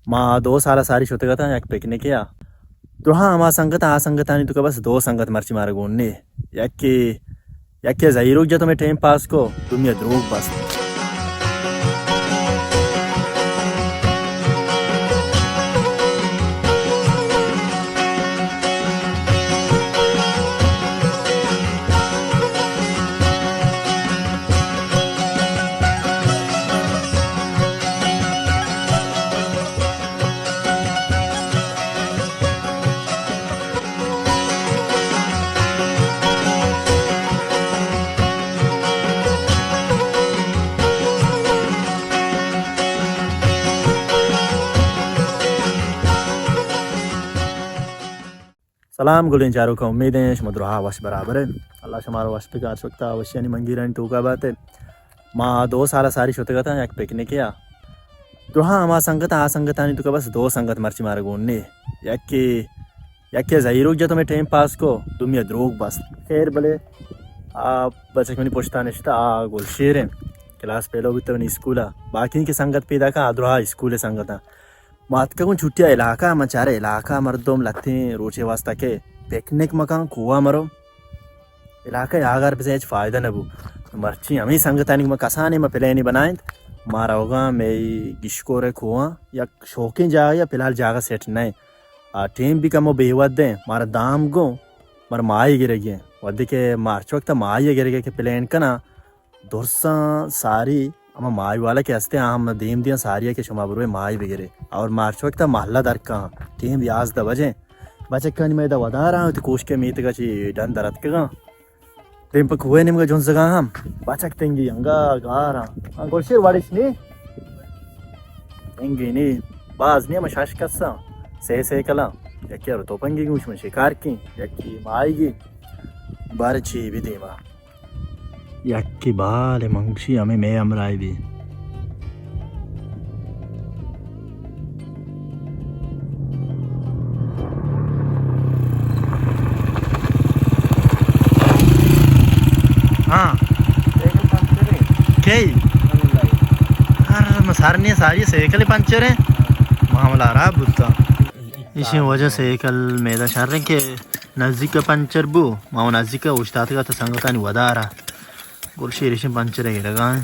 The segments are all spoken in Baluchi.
ما دو سال ءَ ساری شتگ اتاں یک پکنکے ءَ۔ دراہ ہما سنگت، آ سنگتانی توکا بس دو سنگت مرچی مارا گون نے۔ یکے، یکے زہیروک جت ہمے ٹائم پاس کو، دومی ءَ دروگ بست۔ سلام گلیں چاروکاں، امید ایں شما دراہ وش برابر اے۔ اللہ شمارا وش بکا، ہر وقتا وشیانی منگیرانی توکا بات اے۔ ما دو سال ءَ ساری شتگ اتاں یک پکنکے ءَ۔ دراہ ہما سنگت، آ سنگتانی توکا بس دو سنگت مرچی مارا گون نے۔ یکے، یکے زہیروک جت ہمے ٹائم پاس کو، دومی ءَ دروگ بست۔ خیر بلے آ بچک منی پشتا نشتا، آ گلشیر ایں، کلاس پیلو بیتا منی اسکول ءَ۔ باقی کہ سنگت پیداک آ دراہ اسکول ءِ سنگتاں۔ ما اتکگوں چھٹی ءَ علاقہ ءَ، من چارے علاقہ ءَ مردم لھتیں روچے واسطہ کہ پکنک مکن، کوہ ءَ مرو۔ علاقہ ءِ آگار بزاں ہچ فائدہ نہ بو۔ مرچی ہمے سنگتانی ما کسانیں ما پلانی بنائینت، ما روگاں مئے گشکور ءِ کوہاں، یک شوقیں جاگہ ءَ، فی الحال جاگہ سیٹ نہ ایں۔ آ ٹیم بھی کمو بے وھد ایں، مارا دام گوں، مارا ماہی گرگی ایں۔ وھدے کہ ما ہرچ وقت ماہی گرگی کہ پلان کناں، درساں ساری ہما ماہی والا کہ ہستے، آ ہم دیم دیاں ساری ءَ کہ شما بروئے ماہی بگرے۔ اور ما ہرچ وقت محلہ درکاں، ٹیم یازدہ بجے۔ بچکانی مئے ادا ودار اَنت، وتی کوشک ءِ میتگ ءَ چہ ڈن در اتکگاں۔ دیم پہ کوہ ءِ نیمگ ءَ جنزگاں ہم۔ بچک تنگی انگا گار اَنت۔ ہاں، گلشیر وڑش نی؟ تنگی نی۔ باز نی، ہم شش کساں۔ سے سیکلاں۔ یکی ءَ رو توپنگی گوش من شکار کیں۔ یکی ماہیگی۔ باریں چی بی دیما۔ یکے بال ءَ من گوشی ہمے مئے ہمراہ بی۔ ہاں۔ کئی؟ ہر سر نی ساری سائیکل پنچر ایں۔ معاملہ خراب بوتا۔ ایشی وجہ سائیکل میدا شر ایں کہ نزدیک ءَ پنچر بو، ما وَ نزدیک ءَ اوشتاتگ ات سنگتانی ودار ءَ۔ گلشیر ایشی پنچر ءَ گرگا ایں۔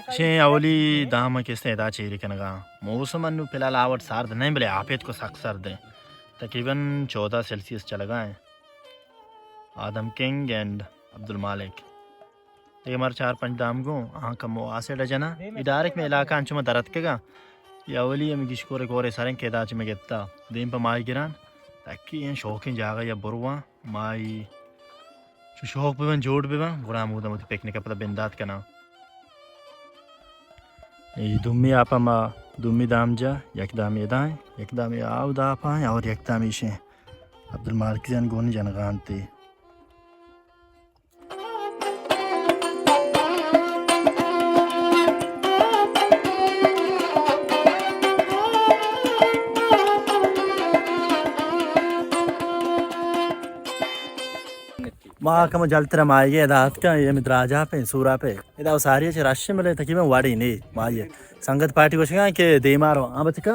ایشی اولی دام ءَ کہ است ایں ادا چیری کنگا۔ موسم انو فی الحال آ وڑ سارد نہ ایں، بلے آپیت کو سک سرد ایں۔ تقریباً چودہ سیلسیس چلگا ایں۔ آدم کنگ اینڈ عبدالمالک۔ دگہ مارا چار پنچ دام گوں، آہاں کمو آ سائیڈ ءَ جناں۔ اے ڈائریکٹ مئے علاقہ انچو ما در اتکگاں۔ اے اولی ہمے گشکور ءِ کور ءِ سر ایں کہ ادا چہ مئے گپتا۔ دیم پہ ماہی گران۔ تاکہ اے شوقیں جاگہ ءَ برواں۔ ماہی چو شوق ببن، جوڑ ببن، گڑا ہمودا وتی پکنک ءَ پدا بندات کناں۔ اے دومی آپ ءَ ما دومی دام جا، یک دامی ادا ایں، یک دامی آ اودا آپ ءَ ایں اور یک دامی ایش ایں۔ عبدالمالک جان گونی جنگا انت۔ ما کم جلتر ماہیگے ادا اتکاں، اے ہمے دراجا پہ، سورا پہ۔ ادا ساری چہ رش ایں، بلے تقریباً وڑی نی ماہی۔ سنگت پارٹی گوشگا کہ دیما رو، ہاں بچکا؟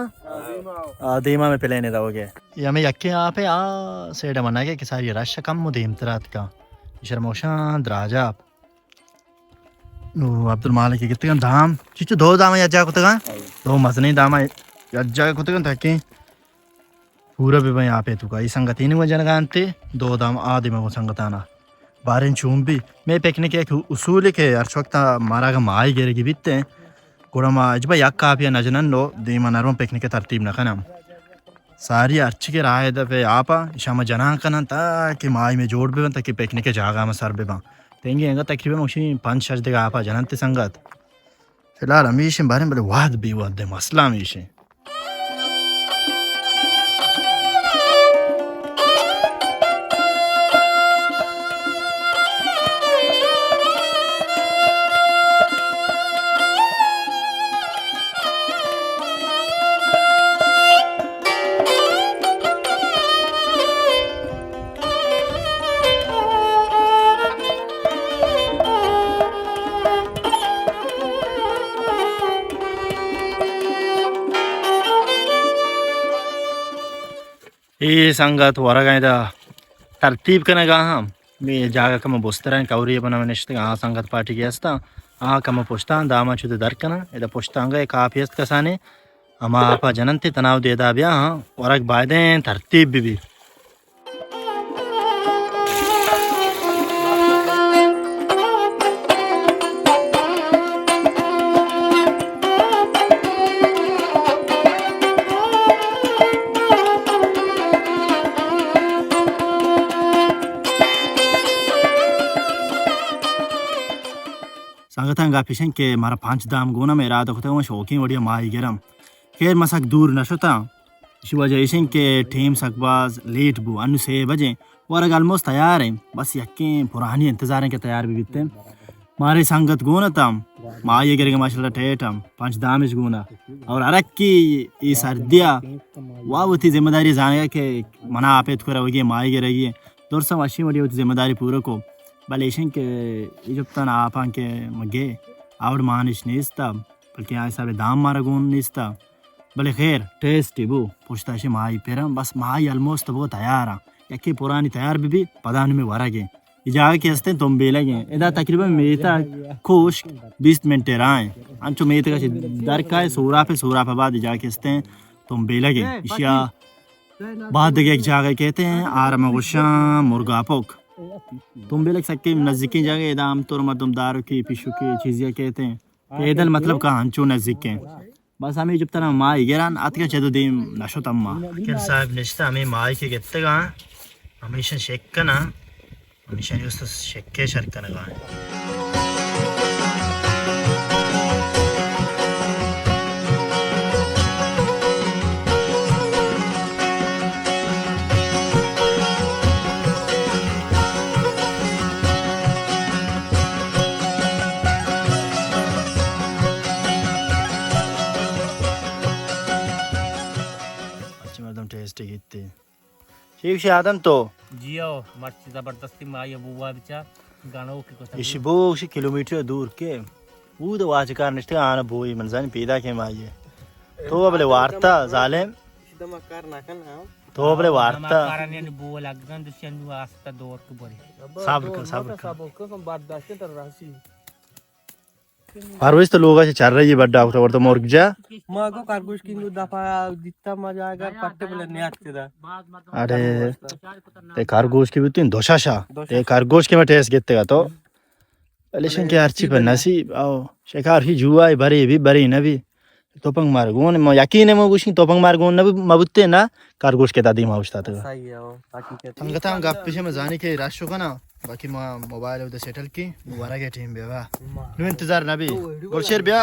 آ، دیما مئے پلین ادا ہو گئے۔ اے ہمے یکیں آپ ایں، آ سائیڈ ءَ منگے کہ ساری رش کم و دیمتر اتکاں۔ ایشرا موشاں دراجا آپ۔ نو عبدالمالک گتگاں دام، چچو دو دام یک جا کتگاں؟ دو مزنیں دام یک جا کتگاں تاکہ پورا بہ بئیں آپ ءِ توکا۔ اے سنگتانی گوں جنگا انت، دو دام آ دیما گوں سنگتانا۔ باریں چون بی، مئے پکنک ءِ یک اصولے کہ ہرچ وقت مارا اگاں ماہی گرگی بیت ایں، گڑا ما اجبا یک آپے ءَ نہ جنن و دیما نہ رون، پکنک ءِ ترتیب نہ کنن۔ ساری ہرچی کہ راہ ءِ دپ ءَ آپ ءَ، ایشاں ما جنان کنن تاکہ ماہی مئے جوڑ بہ بنت، تاکہ پکنک ءِ جاگہ ما سر بہ باں۔ تنگی انگت تقریباً گوشی پنچ شش دگہ آپ ءَ جننت سنگت۔ فی الحال ہمیش ایں باریں، بلے وہد بے وہد ایں، مسئلہ ہمیش ایں۔ اے سنگت ورگ ءَ ادا ترتیب کنگ ءَ ہم۔ مے جاگہ کم بستر ایں، کوری بنا نشتگ، آ سنگت پارٹی کہ ہستاں، آ کم پشتاں داما چود در کناں، ادا پشتاں گئے کافی است کسانے، ہما آپا جننتے تناو دے دا بیا، ہاں، ورگ بایدیں ترتیب بہ بی۔ سنگتاں گپ اش انت کہ مارا پنچ دام گون ءَ، من ارادہ کتگ من شوقیں وڑی ءَ ماہی گراں۔ خیر، من سک دور نہ شتاں۔ ایشی وجہ ایش انت کہ ٹیم سک باز لیٹ بو، انو سے بجے، ورگ آلموسٹ تیار ایں، بس یکیں پرانی انتظار ایں کہ تیار بہ بیت۔ مارے سنگت گون اتاں، ماہی گرگ ماشاءاللہ ٹیٹ ہم، پنچ دامش گون ءَ۔ اور ہر یکے اے سردی ءَ وا وتی ذمہ داری زانگ ءَ کہ منا آپ ءَ اتکر روگی ماہی گرگی۔ درساں وشیں وڑی وتی ذمہ داری پورا کو۔ بلے ایش انت کہ ایجپتاں آپاں کہ مگے آوڑ مانش نیست، بلکہ آ حساب دام مارا گون نیست۔ بلے خیر، ٹیسٹی بو، پشتا شی ماہی پرم، بس ماہی آلموسٹ بو تیار ایں۔ یکے پرانی تیار بہ بی، پدا نمی ورگے۔ اے جاگہ کہ ہستیں تمبیلگ ایں۔ ادا تقریباً میتگ کوشک بیست منٹ راہ ایں۔ انچو میتگ ءَ چہ در کائے سوراپ، سوراپ بعد اے جاگہ کہ ہستیں تمبیلگ ایں۔ ایشیا بعد دگہ یک جاگہ کہتے ہیں، آرم گوشاں مرگاپک۔ تمبیلگ سکیں نزدیکیں جاگہ، ادا ہم طور مردم داروکی، پیشوکی چیزی کہتے ہیں۔ پیدل مطلب کہ انچو نزدیک ایں۔ بس ہمے جپتنا ماہی گران اتکا چدو دیم نشت اما۔ عاقل صاحب نشتہ ہمے ماہی کہ گپتگاں، ہمیشن شک کناں، ہمیشن جست شکے شر کنگا۔ مرچی مردم ٹیسٹ گیتے۔ چی گوشی آدم تو؟ جی او، مرچی زبردستی ماہی بوا بچا، گنوکی کتا۔ ایشی بو، ایشی کلومیٹر دور کے۔ او دو واجکار نشتے آنا بوئی من زانی پیدا کے ماہی۔ تو بلے وارتا ظالم۔ تو بلے وارتا۔ کارانی بو لگن دوشی انو آستا دور کو بری۔ صبر کن، صبر کن۔ برداشت تر رہسی۔ ہر روز تو لوگا چہ چر رہی بڈا اٹھا ورتا مرگ جا۔ ما کو خرگوش کی دو دفعہ دیتا ما جا اگر پٹے بلے نیات کے دا۔ اڑے، تے خرگوش کی بوتین دو شاشا۔ تے خرگوش کے میں ٹیسٹ گیتے گا تو۔ بلے شن کے ہرچی پر نصیب، او، شکار ہی جوا ہے، بری بھی، بری نہ بھی۔ توپنگ مار گون، ما یقین ہے ما گوشیں توپنگ مار گون نہ مبوتے نا، خرگوش کے دادی ما اوشتاتگا۔ صحیح ہے، او، حقیقت۔ سنگتاں گپ پیش میں زانی کے رش کنا، باقی ما موبائل ادھر سیٹل کی، ورا کے ٹیم بیا۔ نو انتظار نہ بھی۔ گلشیر بیا۔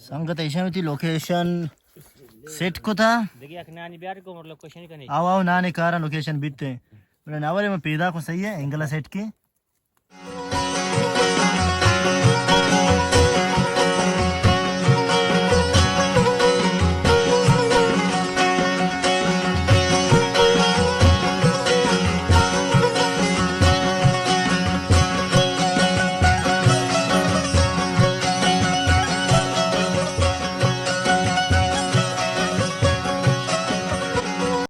سنگت ایشاں وتی لوکیشن سیٹ کتا۔ دگہ یک نانی بیار کو لوکیشن کنے۔ آو آو نانی کارا لوکیشن بیتے۔ بلے ناورے میں پیدا کو صحیح ہے، انگلا سیٹ کی۔